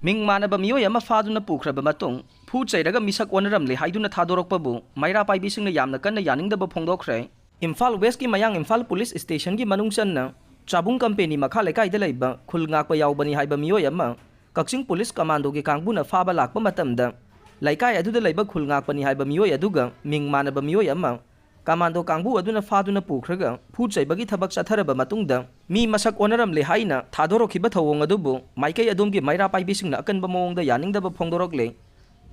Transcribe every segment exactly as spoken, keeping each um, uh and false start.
ꯃꯤꯡ ꯃꯥꯟꯅꯕ ꯃꯤꯑꯣꯏ ꯑꯃ ꯐꯥꯗꯨꯅ ꯄꯨꯈ꯭ꯔꯕ ꯃꯇꯨꯡ, ꯐꯨ ꯆꯩꯔꯒ ꯃꯤꯁꯛ ꯑꯣꯟꯅꯔꯝꯂꯦ ꯍꯥꯏꯗꯨꯅ ꯊꯥꯗꯣꯔꯛꯄꯕꯨ ꯃꯩꯔꯥ ꯄꯥꯏꯕꯤꯁꯤꯡꯅ ꯌꯥꯝꯅ ꯀꯟꯅ ꯌꯥꯅꯤꯡꯗꯕ ꯐꯣꯡꯗꯣꯛꯈ꯭ꯔꯦ꯫ ꯏꯝꯐꯥꯜ ꯋꯦꯁꯀꯤ ꯃꯌꯥꯡ ꯏꯝꯐꯥꯜ ꯄꯨꯂꯤꯁ ꯁ꯭ꯇꯦꯁꯟꯒꯤ ꯃꯅꯨꯡ ꯆꯟꯅ ꯆꯥꯕꯨꯡ ꯀꯝꯄꯦꯅꯤ ꯃꯈꯥ ꯂꯩꯀꯥꯏꯗ ꯂꯩꯕ ꯈꯨꯜ ꯉꯥꯛꯄ ꯌꯥꯎꯕꯅꯤ ꯍꯥꯏꯕ ꯃꯤꯑꯣꯏ ꯑꯃ ꯀꯛꯆꯤꯡ ꯄꯨꯂꯤꯁ ꯀꯃꯥꯟꯗꯣꯒꯤ ꯀꯥꯡꯕꯨꯅ ꯐꯥꯕ ꯂꯥꯛꯄ ꯃꯇꯝꯗ, ꯂꯩꯀꯥꯏ ꯑꯗꯨꯗ ꯂꯩꯕ ꯈꯨꯜ ꯉꯥꯛꯄꯅꯤ ꯍꯥꯏꯕ ꯃꯤꯑꯣꯏ ꯑꯗꯨꯒ ꯃꯤꯡ ꯃꯥꯟꯅꯕ ꯃꯤꯑꯣꯏ ꯑꯃ ꯀꯃꯥꯟꯗꯣ ꯀꯥꯡꯕꯨ ꯑꯗꯨꯅ ꯐꯥꯗꯨꯅ ꯄꯨꯈ꯭ꯔꯒ ꯐꯨ ꯆꯩꯕꯒꯤ ꯊꯕꯛ ꯆꯠꯊꯔꯕ ꯃꯇꯨꯡꯗ, ꯃꯤ ꯃꯁꯛ ꯑꯣꯟꯅꯔꯝꯂꯦ ꯍꯥꯏꯅ ꯊꯥꯗꯣꯔꯛꯈꯤꯕ ꯊꯧꯑꯣꯡ ꯑꯗꯨꯕꯨ ꯃꯥꯏꯀꯩ ꯑꯗꯣꯝꯒꯤ ꯃꯩꯔꯥ ꯄꯥꯏꯕꯤꯁꯤꯡꯅ ꯑꯀꯟꯕ ꯃꯑꯣꯡꯗ ꯌꯥꯅꯤꯡꯗꯕ ꯐꯣꯡꯗꯣꯔꯛꯂꯦ꯫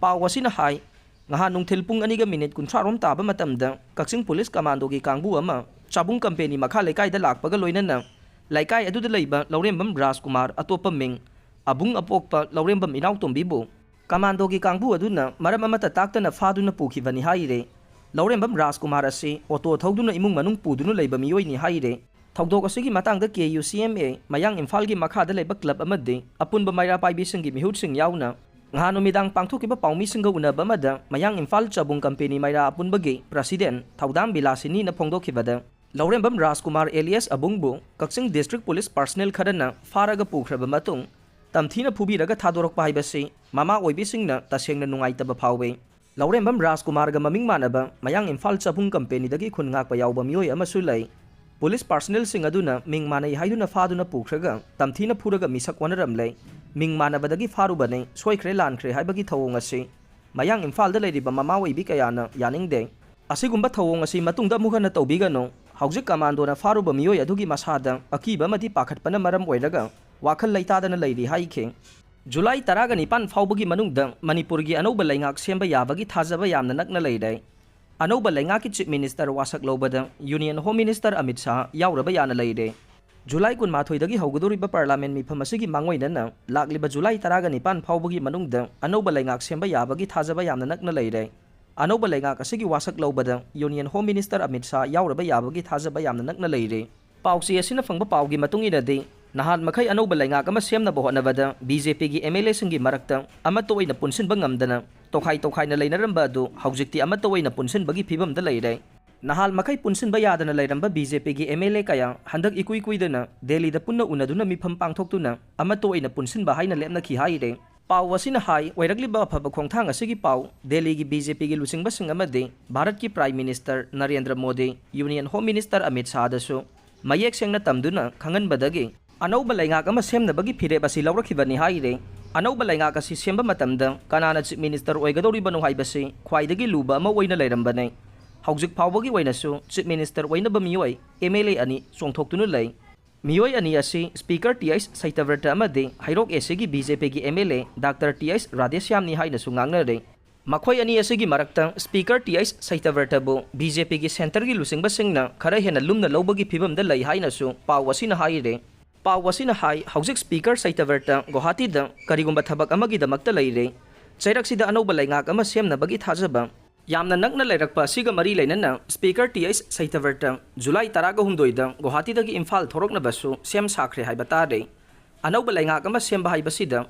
ꯄꯥꯎ ꯑꯁꯤꯅ ꯍꯥꯏ, ꯉꯍꯥꯟ ꯅꯨꯡꯊꯤꯜ ꯄꯨꯡ ꯑꯅꯤꯒ ꯃꯤꯅꯤꯠ ꯀꯨꯟꯊ꯭ꯔꯥ ꯔꯣꯝ ꯇꯥꯕ ꯃꯇꯝꯗ ꯀꯛꯆꯤꯡ ꯄꯨꯂꯤꯁ ꯀꯃꯥꯟꯗꯣꯒꯤ ꯀꯥꯡꯕꯨ ꯑꯃ ꯆꯥꯕꯨꯡ ꯀꯝꯄꯦꯅꯤ ꯃꯈꯥ ꯂꯩꯀꯥꯏꯗ ꯂꯥꯛꯄꯒ ꯂꯣꯏꯅꯅ ꯂꯩꯀꯥꯏ ꯑꯗꯨꯗ ꯂꯩꯕ ꯂꯧꯔꯦꯝꯕꯝ ꯔꯥꯖꯀꯨꯃꯥꯔ, ꯑꯇꯣꯞꯄ ꯃꯤꯡ ꯑꯕꯨꯡ ꯑꯄꯣꯛꯄ ꯂꯧꯔꯦꯝꯕꯝ ꯏꯅꯥꯎꯇꯣꯝꯕꯤꯕꯨ ꯀꯃꯥꯟꯗꯣꯒꯤ ꯀꯥꯡꯕꯨ ꯑꯗꯨꯅ ꯃꯔꯝ ꯑꯃꯠꯇ ꯇꯥꯛꯇꯅ ꯐꯥꯗꯨꯅ ꯄꯨꯈꯤꯕꯅꯤ ꯍꯥꯏꯔꯦ꯫ ꯂꯧꯔꯦꯝꯕꯝ ꯔꯥꯖꯀꯨꯃꯥꯔ ꯑꯁꯤ ꯑꯣꯇꯣ ꯊꯧꯗꯨꯅ ꯏꯃꯨꯡ ꯃꯅꯨꯡ ꯄꯨꯗꯨꯅ ꯂꯩꯕ ꯃꯤꯑꯣꯏꯅꯤ ꯍꯥꯏꯔꯦ꯫ ꯊꯧꯗꯣꯛ ꯑꯁꯤꯒꯤ ꯃꯇꯥꯡꯗ ꯀꯦ ꯌꯨ ꯁꯤ ꯑꯦꯝ ꯑꯦ, ꯃꯌꯥꯡ ꯏꯝꯐꯥꯜꯒꯤ ꯃꯈꯥꯗ ꯂꯩꯕ ꯀ꯭ꯂꯕ ꯑꯃꯗꯤ ꯑꯄꯨꯟꯕ ꯃꯩꯔꯥ ꯄꯥꯏꯕꯤꯁꯤꯡꯒꯤ ꯃꯤꯍꯨꯠꯁꯤꯡ ꯌꯥꯎꯅ ꯉꯍꯥꯟ ꯅꯨꯃꯤꯗꯥꯡ ꯄꯥꯡꯊꯣꯛꯈꯤꯕ ꯄꯥꯎꯃꯤꯁꯤꯡꯒ ꯎꯅꯕ ꯑꯃꯗ ꯃꯌꯥꯡ ꯏꯝꯐꯥꯜ ꯆꯥꯕꯨꯡ ꯀꯝꯄꯦꯅꯤ ꯃꯩꯔꯥ ꯑꯄꯨꯟꯕꯒꯤ ꯄ꯭ꯔꯁꯤꯗꯦꯟ ꯊꯧꯗꯥꯝ ꯕꯤꯂꯥꯁꯤꯅꯤꯅ ꯐꯣꯡꯗꯣꯛꯈꯤꯕꯗ, ꯂꯧꯔꯦꯝꯕꯝ ꯔꯥꯖꯀꯨꯃꯥꯔ ꯑꯦꯂꯤꯌꯥꯁ ꯑꯕꯨꯡꯕꯨ ꯀꯛꯆꯤꯡ ꯗꯤꯁꯇ꯭ꯔꯤꯛ ꯄꯨꯂꯤꯁ ꯄꯥꯔꯁꯅꯦꯜ ꯈꯔꯅ ꯐꯥꯔꯒ ꯄꯨꯈ꯭ꯔꯕ ꯃꯇꯨꯡ, ꯇꯝꯊꯤꯅ ꯐꯨꯕꯤꯔꯒ ꯊꯥꯗꯣꯔꯛꯄ ꯍꯥꯏꯕꯁꯤ ꯃꯃꯥ ꯑꯣꯏꯕꯤꯁꯤꯡꯅ ꯇꯁꯦꯡꯅ ꯅꯨꯡꯉꯥꯏꯇꯕ ꯐꯥꯎꯏ꯫ ꯂꯧꯔꯦꯝꯕꯝ ꯔꯥꯖꯀꯨꯃꯥꯔꯒ ꯃꯃꯤꯡ ꯃꯥꯟꯅꯕ ꯃꯌꯥꯡ ꯏꯝꯐꯥꯜ ꯆꯥꯕꯨꯡ ꯀꯝꯄꯦꯅꯤꯗꯒꯤ ꯈꯨꯟ ꯉꯥꯛꯄ ꯌꯥꯎꯕ ꯃꯤꯑꯣꯏ ꯑꯃꯁꯨ ꯂꯩ꯫ ꯄꯨꯂꯤꯁ ꯄꯥꯔꯁꯅꯦꯜꯁꯤꯡ ꯑꯗꯨꯅ ꯃꯤꯡ ꯃꯥꯟꯅꯩ ꯍꯥꯏꯗꯨꯅ ꯐꯥꯗꯨꯅ ꯄꯨꯈ꯭ꯔꯒ ꯇꯝꯊꯤꯅ ꯐꯨꯔꯒ ꯃꯤꯁꯛ ꯑꯣꯟꯅꯔꯝꯂꯦ꯫ ꯃꯤꯡ ꯃꯥꯟꯅꯕꯗꯒꯤ ꯐꯥꯔꯨꯕꯅꯤ, ꯁꯣꯏꯈ꯭ꯔꯦ ꯂꯥꯟꯈ꯭ꯔꯦ ꯍꯥꯏꯕꯒꯤ ꯊꯧꯑꯣꯡ ꯑꯁꯤ ꯃꯌꯥꯡ ꯏꯝꯐꯥꯜꯗ ꯂꯩꯔꯤꯕ ꯃꯃꯥ ꯑꯣꯏꯕꯤ ꯀꯌꯥꯅ ꯌꯥꯅꯤꯡꯗꯦ꯫ ꯑꯁꯤꯒꯨꯝꯕ ꯊꯧꯑꯣꯡ ꯑꯁꯤ ꯃꯇꯨꯡꯗ ꯑꯃꯨꯛ ꯍꯟꯅ ꯇꯧꯕꯤꯒꯅꯨ꯫ ꯍꯧꯖꯤꯛ ꯀꯃꯥꯟꯗꯣꯅ ꯐꯥꯔꯨꯕ ꯃꯤꯑꯣꯏ ꯑꯗꯨꯒꯤ ꯃꯁꯥꯗ ꯑꯀꯤꯕ ꯑꯃꯗꯤ ꯄꯥꯈꯠꯄꯅ ꯃꯔꯝ ꯑꯣꯏꯔꯒ ꯋꯥꯈꯜ ꯂꯩꯇꯥꯗꯅ ꯂꯩꯔꯤ ꯍꯥꯏꯈꯤ꯫ ꯖꯨꯂꯥꯏ ꯇꯔꯥꯒ ꯅꯤꯄꯥꯟ ꯐꯥꯎꯕꯒꯤ ꯃꯅꯨꯡꯗ ꯃꯅꯤꯄꯨꯔꯒꯤ ꯑꯅꯧꯕ ꯂꯩꯉꯥꯛ ꯁꯦꯝꯕ ꯌꯥꯕꯒꯤ ꯊꯥꯖꯕ ꯌꯥꯝꯅ ꯅꯛꯅ ꯂꯩꯔꯦ꯫ ꯑꯅꯧꯕ ꯂꯩꯉꯥꯛꯀꯤ ꯆꯤꯐ ꯃꯤꯅꯤꯁꯇꯔ ꯋꯥꯁꯛ ꯂꯧꯕꯗ union home minister Amit Shah ꯌꯥꯎꯔꯕ ꯌꯥꯅ ꯂꯩꯔꯦ꯫ ꯖꯨꯂꯥꯏ ꯀꯨꯟꯃꯥꯊꯣꯏꯗꯒꯤ ꯍꯧꯒꯗꯧꯔꯤꯕ ꯄꯥꯔꯂꯥꯃꯦꯟ ꯃꯤꯐꯝ ꯑꯁꯤꯒꯤ ꯃꯥꯡꯑꯣꯏꯅꯅ ꯂꯥꯛꯂꯤꯕ ꯖꯨꯂꯥꯏ ꯇꯔꯥꯒ ꯅꯤꯄꯥꯟ ꯐꯥꯎꯕꯒꯤ ꯃꯅꯨꯡꯗ ꯑꯅꯧꯕ ꯂꯩꯉꯥꯛ ꯁꯦꯝꯕ ꯌꯥꯕꯒꯤ ꯊꯥꯖꯕ ꯌꯥꯝꯅ ꯅꯛꯅ ꯂꯩꯔꯦ꯫ ꯑꯅꯧꯕ ꯂꯩꯉꯥꯛ ꯑꯁꯤꯒꯤ ꯋꯥꯁꯛ ꯂꯧꯕꯗ union home minister Amit Shah ꯌꯥꯎꯔꯕ ꯌꯥꯕꯒꯤ ꯊꯥꯖꯕ ꯌꯥꯝꯅ ꯅꯛꯅ ꯂꯩꯔꯦ꯫ ꯄꯥꯎꯆꯦ ꯑꯁꯤꯅ ꯐꯪꯕ ꯄꯥꯎꯒꯤ ꯃꯇꯨꯡ ꯏꯟꯅꯗꯤ, ꯅꯍꯥꯟ ꯃꯈꯩ ꯑꯅꯧꯕ ꯂꯩꯉꯥꯛ ꯑꯃ ꯁꯦꯝꯅꯕ ꯍꯣꯠꯅꯕꯗ ꯕꯤ ꯖꯦ ꯄꯤꯒꯤ ꯑꯦꯝ ꯑꯦꯜ ꯑꯦꯁꯤꯡꯒꯤ ꯃꯔꯛꯇ ꯑꯃꯠꯇ ꯑꯣꯏꯅ ꯄꯨꯟꯁꯤꯟꯕ ꯉꯝꯗꯅ ꯇꯣꯈꯥꯏ ꯇꯣꯈꯥꯏꯅ ꯂꯩꯅꯔꯝꯕ ꯑꯗꯨ ꯍꯧꯖꯤꯛꯇꯤ ꯑꯃꯠꯇ ꯑꯣꯏꯅ ꯄꯨꯟꯁꯤꯟꯕꯒꯤ ꯐꯤꯕꯝꯗ ꯂꯩꯔꯦ꯫ ꯅꯍꯥꯜ ꯃꯈꯩ ꯄꯨꯟꯁꯤꯟꯕ ꯌꯥꯗꯅ ꯂꯩꯔꯝꯕ ꯕꯤ ꯖꯦ ꯄꯤꯒꯤ ꯑꯦꯝ ꯑꯦꯜ ꯑꯦ ꯀꯌꯥ ꯍꯟꯗꯛ ꯏꯀꯨꯏ ꯀꯨꯏꯗꯅ ꯗꯦꯜꯂꯤꯗ ꯄꯨꯟꯅ ꯎꯅꯗꯨꯅ ꯃꯤꯐꯝ ꯄꯥꯡꯊꯣꯛꯇꯨꯅ ꯑꯃꯠꯇ ꯑꯣꯏꯅ ꯄꯨꯟꯁꯤꯟꯕ ꯍꯥꯏꯅ ꯂꯦꯞꯅꯈꯤ ꯍꯥꯏꯔꯦ꯫ ꯄꯥꯎ ꯑꯁꯤꯅ ꯍꯥꯏ, ꯑꯣꯏꯔꯛꯂꯤꯕ ꯑꯐꯕ ꯈꯣꯡꯊꯥꯡ ꯑꯁꯤꯒꯤ ꯄꯥꯎ ꯗꯦꯜꯂꯤꯒꯤ ꯕꯤ ꯖꯦ ꯄꯤꯒꯤ ꯂꯨꯆꯤꯡꯕꯁꯤꯡ ꯑꯃꯗꯤ ꯚꯥꯔꯠꯀꯤ prime minister Narendra Modi, union home minister Amit ꯁꯥꯍꯗꯁꯨ ꯃꯌꯦꯛ ꯁꯦꯡꯅ ꯇꯝꯗꯨꯅ ꯈꯪꯍꯟꯕꯗꯒꯤ ꯑꯅꯧꯕ ꯂꯩꯉꯥꯛ ꯑꯃ ꯁꯦꯝꯅꯕꯒꯤ ꯐꯤꯔꯦꯞ ꯑꯁꯤ ꯂꯧꯔꯛꯈꯤꯕꯅꯤ ꯍꯥꯏꯔꯦ꯫ ꯑꯅꯧꯕ ꯂꯩꯉꯥꯛ ꯑꯁꯤ ꯁꯦꯝꯕ ꯃꯇꯝꯗ ꯀꯅꯥꯅ ꯆꯤꯐ ꯃꯤꯅꯤꯁꯇꯔ ꯑꯣꯏꯒꯗꯧꯔꯤꯕꯅꯣ ꯍꯥꯏꯕꯁꯤ ꯈ꯭ꯋꯥꯏꯗꯒꯤ ꯂꯨꯕ ꯑꯃ ꯑꯣꯏꯅ ꯂꯩꯔꯝꯕꯅꯤ꯫ ꯍꯧꯖꯤꯛ ꯐꯥꯎꯕꯒꯤ ꯑꯣꯏꯅꯁꯨ ꯆꯤꯐ ꯃꯤꯅꯤꯁꯇꯔ ꯑꯣꯏꯅꯕ ꯃꯤꯑꯣꯏ ꯑꯦꯝ ꯑꯦꯜ ꯑꯦ ꯑꯅꯤ ꯆꯣꯡꯊꯣꯛꯇꯨꯅ ꯂꯩ꯫ ꯃꯤꯑꯣꯏ ꯑꯅꯤ ꯑꯁꯤ ꯁ꯭ꯄꯤꯀꯔ ꯇꯤ ꯑꯩꯆ ꯁꯩꯇꯕ꯭ꯔꯇ ꯑꯃꯗꯤ ꯍꯩꯔꯣꯛ ꯑꯦ ꯁꯤꯒꯤ ꯕꯤ ꯖꯦ ꯄꯤꯒꯤ M L A doctor T H ꯔꯥꯙꯦꯁ꯭ꯌꯥꯝꯅꯤ ꯍꯥꯏꯅꯁꯨ ꯉꯥꯡꯅꯔꯦ꯫ ꯃꯈꯣꯏ ꯑꯅꯤ ꯑꯁꯤꯒꯤ ꯃꯔꯛꯇ ꯁ꯭ꯄꯤꯀꯔ ꯇꯤ ꯑꯩꯆ ꯁꯩꯇꯕ꯭ꯔꯇꯕꯨ ꯕꯤ ꯖꯦ ꯄꯤꯒꯤ ꯁꯦꯟꯇꯔꯒꯤ ꯂꯨꯆꯤꯡꯕꯁꯤꯡꯅ ꯈꯔ ꯍꯦꯟꯅ ꯂꯨꯝꯅ ꯂꯧꯕꯒꯤ ꯐꯤꯕꯝꯗ ꯂꯩ ꯍꯥꯏꯅꯁꯨ ꯄꯥꯎ ꯑꯁꯤꯅ ꯍꯥꯏꯔꯦ꯫ ꯄꯥꯎ ꯑꯁꯤꯅ ꯍꯥꯏ, ꯍꯧꯖꯤꯛ ꯁ꯭ꯄꯤꯀꯔ ꯁꯩꯇꯕ꯭ꯔꯇ ꯒꯨꯋꯥꯍꯥꯇꯤꯗ ꯀꯔꯤꯒꯨꯝꯕ ꯊꯕꯛ ꯑꯃꯒꯤꯗꯃꯛꯇ ꯂꯩꯔꯦ꯫ ꯆꯩꯔꯛꯁꯤꯗ ꯑꯅꯧꯕ ꯂꯩꯉꯥꯛ ꯑꯃ ꯁꯦꯝꯅꯕꯒꯤ ꯊꯥꯖꯕ ꯌꯥꯝꯅ ꯅꯛꯅ ꯂꯩꯔꯛꯄ ꯑꯁꯤꯒ ꯃꯔꯤ ꯂꯩꯅꯅ ꯁ꯭ꯄꯤꯀꯔ ꯇꯤ ꯑꯩꯆ ꯁꯩꯇꯕ꯭ꯔꯇ ꯖꯨꯂꯥꯏ ꯇꯔꯥꯒ ꯍꯨꯝꯗꯣꯏꯗ ꯒꯨꯋꯥꯍꯥꯇꯤꯗꯒꯤ ꯏꯝꯐꯥꯜ ꯊꯣꯔꯛꯅꯕꯁꯨ ꯁꯦꯝ ꯁꯥꯈ꯭ꯔꯦ ꯍꯥꯏꯕ ꯇꯥꯔꯦ꯫ ꯑꯅꯧꯕ ꯂꯩꯉꯥꯛ ꯑꯃ ꯁꯦꯝꯕ ꯍꯥꯏꯕꯁꯤꯗ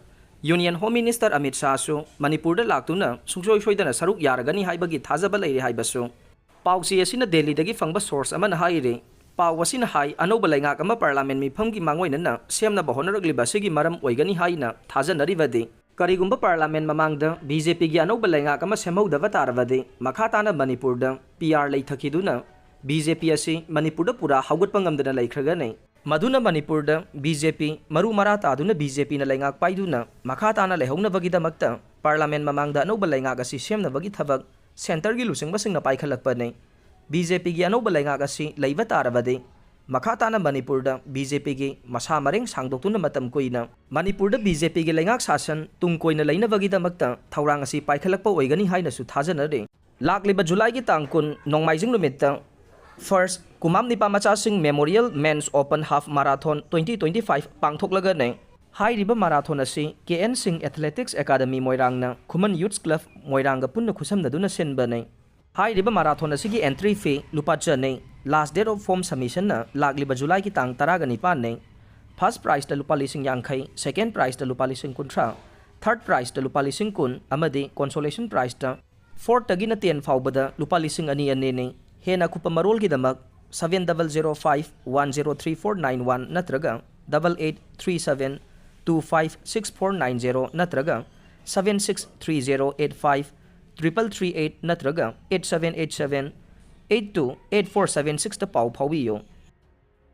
ꯌꯨꯅꯤꯌꯟ ꯍꯣꯝ ꯃꯤꯅꯤꯁꯇꯔ ꯑꯃꯤꯠ ꯁꯥꯍꯁꯨ ꯃꯅꯤꯄꯨꯔꯗ ꯂꯥꯛꯇꯨꯅ ꯁꯨꯡꯁꯣꯏ ꯁꯣꯏꯗꯅ ꯁꯔꯨꯛ ꯌꯥꯔꯒꯅꯤ ꯍꯥꯏꯕꯒꯤ ꯊꯥꯖꯕ ꯂꯩꯔꯦ ꯍꯥꯏꯕꯁꯨ ꯄꯥꯎꯆꯦ ꯑꯁꯤꯅ ꯗꯦꯜꯂꯤꯗꯒꯤ ꯐꯪꯕ ꯁꯣꯔꯁ ꯑꯃꯅ ꯍꯥꯏꯔꯤ꯫ ꯄꯥꯎ ꯑꯁꯤꯅ ꯍꯥꯏ, ꯑꯅꯧꯕ ꯂꯩꯉꯥꯛ ꯑꯃ ꯄꯥꯔꯂꯥꯃꯦꯟ ꯃꯤꯐꯝꯒꯤ ꯃꯥꯡꯑꯣꯏꯅꯅ ꯁꯦꯝꯅꯕ ꯍꯣꯠꯅꯔꯛꯂꯤꯕ ꯑꯁꯤꯒꯤ ꯃꯔꯝ ꯑꯣꯏꯒꯅꯤ ꯍꯥꯏꯅ ꯊꯥꯖꯅꯔꯤꯕꯗꯤ, ꯀꯔꯤꯒꯨꯝꯕ ꯄꯥꯔꯂꯥꯃꯦꯟ ꯃꯃꯥꯡꯗ ꯕꯤ ꯖꯦ ꯄꯤꯒꯤ ꯑꯅꯧꯕ ꯂꯩꯉꯥꯛ ꯑꯃ ꯁꯦꯝꯍꯧꯗꯕ ꯇꯥꯔꯕꯗꯤ, ꯃꯈꯥ ꯇꯥꯅ ꯃꯅꯤꯄꯨꯔꯗ ꯄꯤ ꯑꯥꯔ ꯂꯩꯊꯈꯤꯗꯨꯅ ꯕꯤ ꯖꯦ ꯄꯤ ꯑꯁꯤ ꯃꯅꯤꯄꯨꯔꯗ ꯄꯨꯔꯥ ꯍꯧꯒꯠꯄ ꯉꯝꯗꯅ ꯂꯩꯈ꯭ꯔꯒꯅꯤ꯫ ꯃꯗꯨꯅ ꯃꯅꯤꯄꯨꯔꯗ ꯕꯤ ꯖꯦ ꯄꯤ ꯃꯔꯨ ꯃꯔꯥ ꯇꯥꯗꯨꯅ ꯕꯤ ꯖꯦ ꯄꯤꯅ ꯂꯩꯉꯥꯛ ꯄꯥꯏꯗꯨꯅ ꯃꯈꯥ ꯇꯥꯅ ꯂꯩꯍꯧꯅꯕꯒꯤꯗꯃꯛꯇ ꯄꯥꯔꯂꯥꯃꯦꯟ ꯃꯃꯥꯡꯗ ꯑꯅꯧꯕ ꯂꯩꯉꯥꯛ ꯑꯁꯤ ꯁꯦꯝꯅꯕꯒꯤ ꯊꯕꯛ ꯁꯦꯟꯇꯔꯒꯤ ꯂꯨꯆꯤꯡꯕꯁꯤꯡꯅ ꯄꯥꯏꯈꯠꯂꯛꯄꯅꯤ꯫ ꯕꯤ ꯖꯦ ꯄꯤꯒꯤ ꯑꯅꯧꯕ ꯂꯩꯉꯥꯛ ꯑꯁꯤ ꯂꯩꯕ ꯇꯥꯔꯕꯗꯤ, ꯃꯈꯥ ꯇꯥꯅ ꯃꯅꯤꯄꯨꯔꯗ ꯕꯤ ꯖꯦ ꯄꯤꯒꯤ ꯃꯁꯥ ꯃꯔꯦꯡ ꯁꯥꯡꯗꯣꯛꯇꯨꯅ ꯃꯇꯝ ꯀꯨꯏꯅ ꯃꯅꯤꯄꯨꯔꯗ ꯕꯤ ꯖꯦ ꯄꯤꯒꯤ ꯂꯩꯉꯥꯛ ꯁꯥꯁꯟ ꯇꯨꯡ ꯀꯣꯏꯅ ꯂꯩꯅꯕꯒꯤꯗꯃꯛꯇ ꯊꯧꯔꯥꯡ ꯑꯁꯤ ꯄꯥꯏꯈꯠꯂꯛꯄ ꯑꯣꯏꯒꯅꯤ ꯍꯥꯏꯅꯁꯨ ꯊꯥꯖꯅꯔꯤ꯫ ꯂꯥꯛꯂꯤꯕ ꯖꯨꯂꯥꯏꯒꯤ ꯇꯥꯡ ꯀꯨꯟ, ꯅꯣꯡꯃꯥꯏꯖꯤꯡ ꯅꯨꯃꯤꯠꯇ ꯐꯥꯔꯁ ꯀꯨꯃꯥꯝ ꯅꯤꯄꯥ ꯃꯆꯥꯁꯤꯡ memorial men's open half marathon twenty twenty five ꯄꯥꯡꯊꯣꯛꯂꯒꯅꯤ꯫ ꯍꯥꯏꯔꯤꯕ ꯃꯥꯔꯥꯊꯣꯟ ꯑꯁꯤ K N Singh athletics academy ꯃꯣꯏꯔꯥꯡꯅ ꯈꯨꯃꯟ ꯌꯨꯠꯁ ꯀ꯭ꯂꯕ ꯃꯣꯏꯔꯥꯡꯒ ꯄꯨꯟꯅ ꯈꯨꯠꯁꯝꯅꯗꯨꯅ ꯁꯤꯟꯕꯅꯤ꯫ ꯍꯥꯏꯔꯤꯕ ꯃꯥꯔꯥꯊꯣꯟ ꯑꯁꯤꯒꯤ ꯑꯦꯟꯇ꯭ꯔꯤ ꯐꯤ ꯂꯨꯄꯥ ꯆꯅꯤ꯫ ꯂꯥꯁ ꯗꯦꯠ ꯑꯣꯐ ꯐꯣꯔꯝ ꯁꯕꯃꯤꯁꯟꯅ ꯂꯥꯛꯂꯤꯕ ꯖꯨꯂꯥꯏꯒꯤ ꯇꯥꯡ ꯇꯔꯥꯒ ꯅꯤꯄꯥꯟꯅꯤ꯫ ꯐꯥꯔꯁ ꯄ꯭ꯔꯥꯏꯖꯇ ꯂꯨꯄꯥ ꯂꯤꯁꯤꯡ ꯌꯥꯡꯈꯩ, ꯁꯦꯀꯦꯟ ꯄ꯭ꯔꯥꯏꯖꯇ ꯂꯨꯄꯥ ꯂꯤꯁꯤꯡ ꯀꯨꯟꯊ꯭ꯔꯥ, ꯊꯥꯔꯠ ꯄ꯭ꯔꯥꯏꯖꯇ ꯂꯨꯄꯥ ꯂꯤꯁꯤꯡ ꯀꯨꯟ ꯑꯃꯗꯤ ꯀꯣꯟꯁꯣꯂꯦꯁꯟ ꯄ꯭ꯔꯥꯏꯖꯇ ꯐꯣꯔꯠꯇꯒꯤꯅ ꯇꯦꯟ ꯐꯥꯎꯕꯗ ꯂꯨꯄꯥ ꯂꯤꯁꯤꯡ ꯑꯅꯤ ꯑꯅꯤꯅꯤ꯫ ꯍꯦꯟꯅ ꯑꯀꯨꯞꯄ ꯃꯔꯣꯜꯒꯤꯗꯃꯛ seven double zero five one zero three four nine one ꯅꯠꯇ꯭ꯔꯒ double eight three seven two five six four nine zero ꯅꯠꯇ꯭ꯔꯒ seven six three zero eight five triple three eight ꯅꯠꯇ꯭ꯔꯒ eight seven eight seven eight two eight four seven sixꯇ ꯄꯥꯎ ꯐꯥꯎꯕꯤꯌꯨ꯫